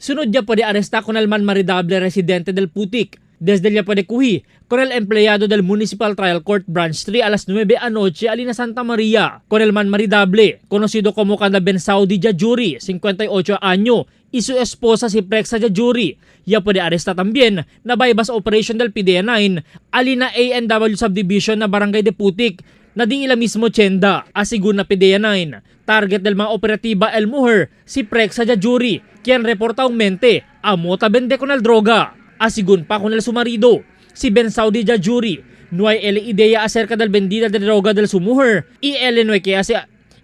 Sunod ya puede aresta con el man maridable residente del Putik. Desde ya puede kuhi con el empleado del Municipal Trial Court Branch 3 a las 9 anoche alina Santa Maria. Con el man maridable, conocido como Kanda Ben Saudi Jajuri, 58 año, y su esposa si Prexa Jajuri. Ya puede aresta también na bypass operation del PDEA 9 alina ANW Subdivision na Barangay de Putik na di ila mismo tiyenda, asigun na PDEA 9. Target del mga operatiba el mujer, si Prexa Jajuri, quien reporta mente, amota bende con el droga. Asigun pa con el su marido, si Ben Saudi Jajuri, no hay el idea acerca del vendida de droga del su mujer, y él no hay que hace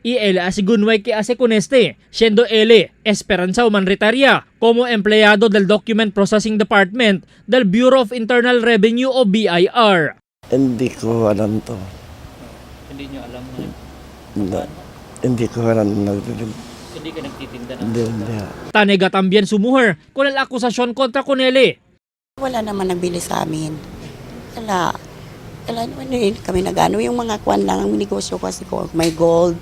y él asigun no hay que hace con este, siendo él esperanza humanitaria como empleado del Document Processing Department del Bureau of Internal Revenue o BIR. Hindi ko alam to. Hindi nyo alam na Hindi, hindi ko alam nagbibig. hindi ka nagtitinda ng Hindi, hindi. Tanega también su mujer con el acusación contra con él. Wala naman nagbili sa amin. Wala. Wala naman eh. Kami nagano yung mga kwan lang ang negosyo kasi ko. May gold,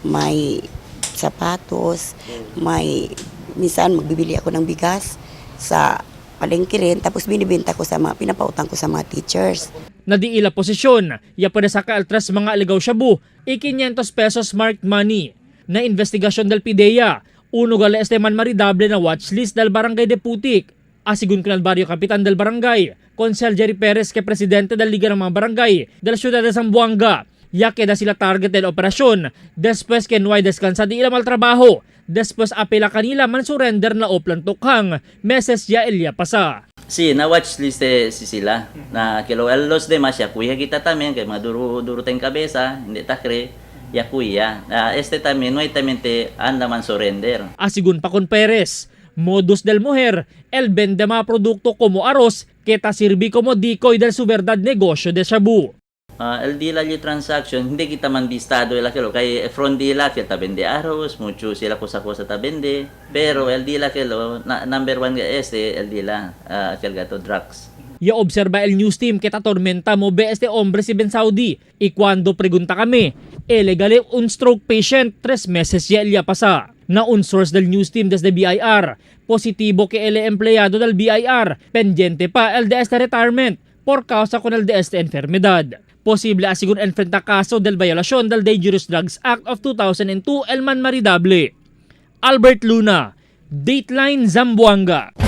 may sapatos, may minsan magbibili ako ng bigas sa palengke rin tapos binibenta ko sa mga pinapautang ko sa mga teachers. Na di ila posisyon, ya puede saca el tres mga aligaw shabu y 500 pesos marked money. Na investigasyon del PIDEA, uno gala este man maridable na watchlist del Barangay de Putik. Asigun con el barrio kapitan del barangay, Consel Jerry Perez que presidente del Liga ng mga Barangay del Ciudad de Zamboanga. Ya queda sila target del operasyon después que no hay descansa di ila mal trabajo. Después apela kanila man surrender na oplan tukhang meses ya elya pasa. Sí, na watch list eh, si sila. Na kilo los demás ya kuya kita también que maduro duro ten cabeza, hindi ta cre ya kuya. Ah, este también no hay también te anda man surrender. Asigun pa con Perez, modus del mujer, el vende mga produkto como arroz que ta sirvi como decoy del su verdad negosyo de shabu. Ah, el dealer yung transaction, hindi kita man listado ila kilo kay front dealer kita vende arroz, mucho sila kusa kusa ta vende, pero el dealer kilo na, number one ka este el dealer ah, kel gato drugs. Ya observa el news team que ta tormenta mo be este hombre si Ben Saudi. Y cuando pregunta kami, ele gali un stroke patient 3 meses ya elya pasa. Na un source del news team desde BIR, positibo que ele empleado del BIR, pendiente pa el de este retirement por causa con el de este enfermedad. Posible asigun enfrenta caso del violación del Dangerous Drugs Act of 2002 el man maridable. Albert Luna, Dateline Zamboanga.